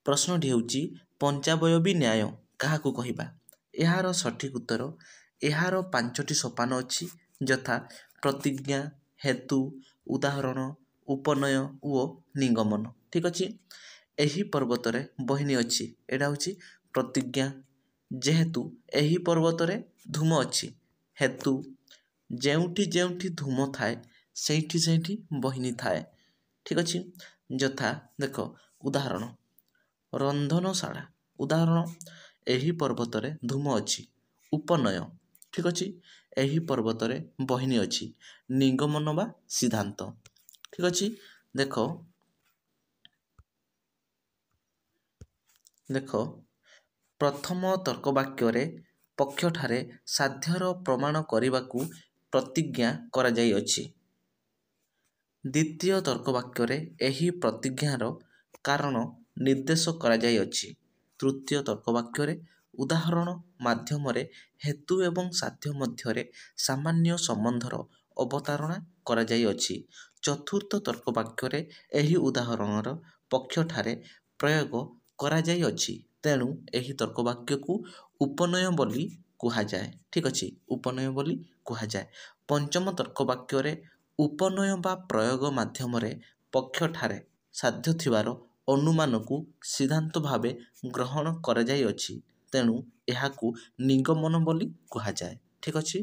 ପ୍ରଶ୍ନଟି ହେଉଛି, ପଞ୍ଚାବୟବୀ ନ୍ୟାୟ କାହାକୁ କହିବା? ଏହାର ସଠିକ୍ ଉତ୍ତର, ଏହାର 5ଟି ସୋପାନ ଅଛି, ଯଥା ପ୍ରତିଜ୍ଞା, ହେତୁ, ଉଦାହରଣ, ଉପନୟ ଓ ନିଗମନ। ଠିକ୍ ଅଛି? ଏହି ପର୍ବତରେ ବହିନୀ ଅଛି, ଏଇଟା ହେଉଛି ପ୍ରତିଜ୍ଞା। ଯେହେତୁ ଏହି ପର୍ବତରେ ଧୂମ ଅଛି, ହେତୁ। ଯେଉଁଠି ଯେଉଁଠି ଧୂମ ଥାଏ ସେଇଠି ସେଇଠି ବହିନୀ ଥାଏ। ଠିକ୍ ଅଛି? ଯଥା ଦେଖ, ଉଦାହରଣ ରନ୍ଧନଶାଳା। ଉଦାହରଣ, ଏହି ପର୍ବତରେ ଧୂମ ଅଛି, ଉପନୟ। ଠିକ୍ ଅଛି? ଏହି ପର୍ବତରେ ବହିନୀ ଅଛି, ନିଗମନ ବା ସିଦ୍ଧାନ୍ତ। ଠିକ୍ ଅଛି? ଦେଖ ଦେଖ, ପ୍ରଥମ ତର୍କ ବାକ୍ୟରେ ପକ୍ଷଠାରେ ସାଧ୍ୟର ପ୍ରମାଣ କରିବାକୁ ପ୍ରତିଜ୍ଞା କରାଯାଇଅଛି। ଦ୍ୱିତୀୟ ତର୍କ ବାକ୍ୟରେ ଏହି ପ୍ରତିଜ୍ଞାର କାରଣ ନିର୍ଦ୍ଦେଶ କରାଯାଇଅଛି। ତୃତୀୟ ତର୍କ ବାକ୍ୟରେ ଉଦାହରଣ ମାଧ୍ୟମରେ ହେତୁ ଏବଂ ସାଧ୍ୟ ମଧ୍ୟରେ ସାମାନ୍ୟ ସମ୍ବନ୍ଧର ଅବତାରଣା କରାଯାଇଅଛି। ଚତୁର୍ଥ ତର୍କ ବାକ୍ୟରେ ଏହି ଉଦାହରଣର ପକ୍ଷଠାରେ ପ୍ରୟୋଗ କରାଯାଇଅଛି। ତେଣୁ ଏହି ତର୍କ ବାକ୍ୟକୁ ଉପନୟ ବୋଲି କୁହାଯାଏ। ଠିକ୍ ଅଛି? ଉପନୟ ବୋଲି କୁହାଯାଏ। ପଞ୍ଚମ ତର୍କ ବାକ୍ୟରେ ଉପନୟ ବା ପ୍ରୟୋଗ ମାଧ୍ୟମରେ ପକ୍ଷଠାରେ ସାଧ୍ୟ ଥିବାର ଅନୁମାନକୁ ସିଦ୍ଧାନ୍ତ ଭାବେ ଗ୍ରହଣ କରାଯାଇଅଛି। ତେଣୁ ଏହାକୁ ନିଗମନ ବୋଲି କୁହାଯାଏ। ଠିକ୍ ଅଛି?